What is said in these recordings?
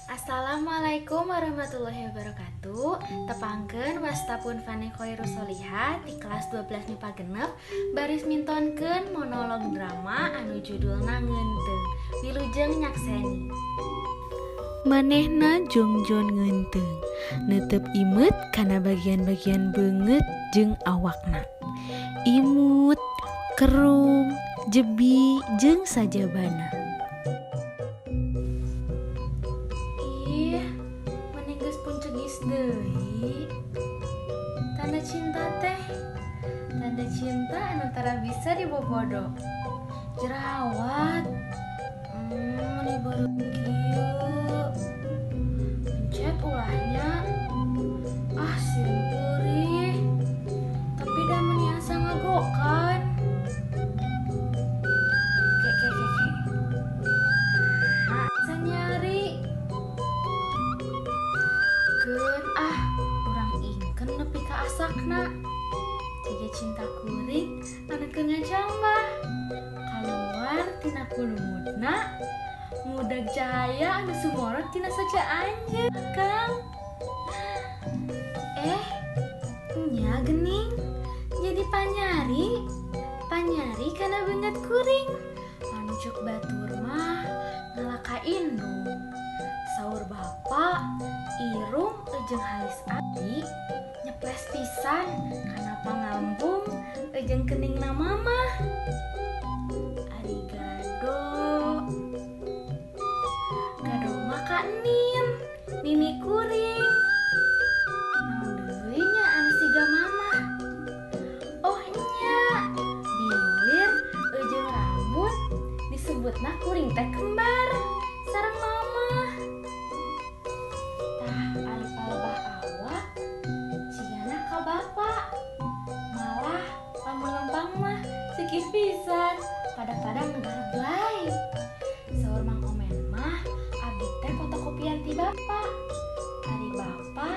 Assalamualaikum warahmatullahi wabarakatuh. Tepangkeun wasta pun Fani Khoirus Soliha di kelas 12 MIPA 6 baris mintonkeun monolog drama anu judulna Ngeunteung. Wilujeng nyakseni. Manehna jongjon ngeunteung, neuteup imeut kana bagian-bagian beungeut jeung awakna. Imut, kerung, jebi jeung sajabana. Ih, meni geus pun cegis deui. Tanda cinta teh, tanda cinta anu tara bisa dibobodo. Jerawat, meni beureum kieu. Pencet ulahnya, ah sieun peurih. Tapi da meni asa ngagokan. Ke ke ke ke. Nah, asa nyari. Keun ah, urang ingkeun nepi ka asakna. Jiga cinta kuring anu keur ngajambah. Kaluar tina kulumutna, ngudag cahaya anu sumorot tina saca anjeun, Kang. Nya gening jadi panyari, panyari kana beungeut kuring. Anu ceuk batur mah ngalaka indung. Saur bapa irung jeung halis abdi nyeples pisan kana pangambung jeung keningna mamah. Ari gado, gado mah ka Nin, nini kuring. Naon deui nya anu siga mamah? Oh nya, bibir jeung rambut disebutna kuring teh kembar sareng mamah. Tah ari palebah awak cigana ka bapa. Malah lamun lempang mah sikih pisan, pada-pada ngegarblay. Saur Mang Omen mah abdi teh fotokopian ti bapa. Ari bapa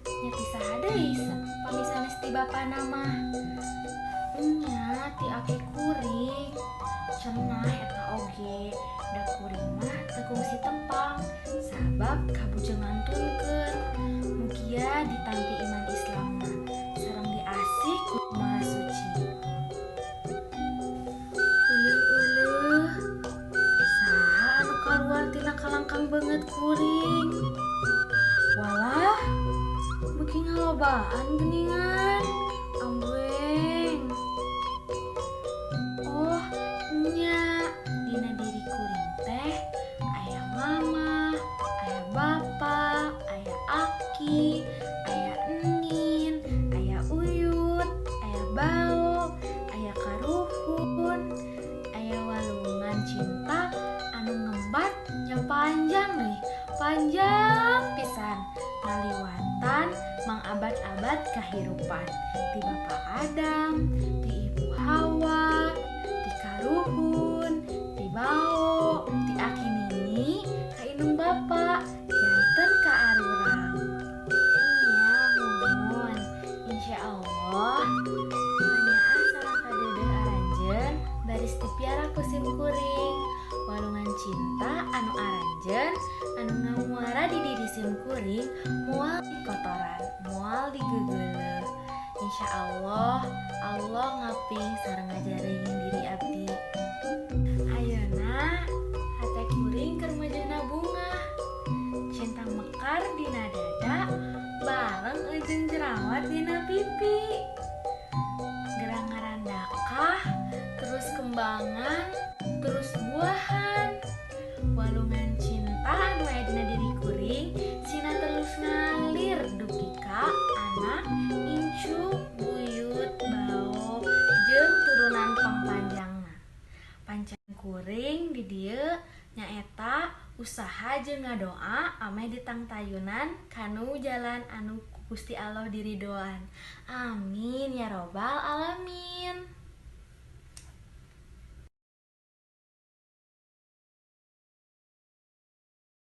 nya ti saha deui pami sanes ti bapana mah. Nya ti aki kuring. Cenah eta oge da kuring mah teu kungsi tepang sabab kabujengan tunkeun. Mugia ditampi iman Islamna sareng diasih ku Maha Suci. Euleuh-euleuh, saha anu kaluar tina kalangkang beungeut kuring? Walah, beuki ngalobaan geuningan. Ambueng. Oh, nya dina diri kuring teh aya mama, aya bapa, aya aki, aya enin, aya uyut, aya bao, aya karuhun, aya walungan cinta anu ngembat nya panjang nih, panjang pisan ngaliwatan mangabad-abad kahirupan ti Bapa Adam, ti Ibu Hawa, ti karuhun, ti bao, ti aki nini, ka indung bapa, janten ka arurang. Nya muhun, insyaallah kanyaah sareng kadeudeuh aranjeun baris dipiara ku sim kuring. Walungan cinta anu aranjeun anu ngamuara di diri sim kuring moal dikotoran, moal digegeuleuh. Insyaallah Allah ngaping sareng ngajarin diri abdi. Ayeuna hate kuring keur majuna bunga. Cinta mekar dina dada bareng jeung jerawat dina pipi. Gerang ngarandakah terus kembangan terus buahan. Walungan cinta anu aya dina diri kuring sina terus ngalir dugi ka anak, incu, buyut, bao jeung turunan pangpanjangna. Pancen kuring di dieu nyaeta usaha jeung ngadoa ameh ditangtayunan kanu jalan anu ku Gusti Allah diridoan. Amin ya robbal alamin.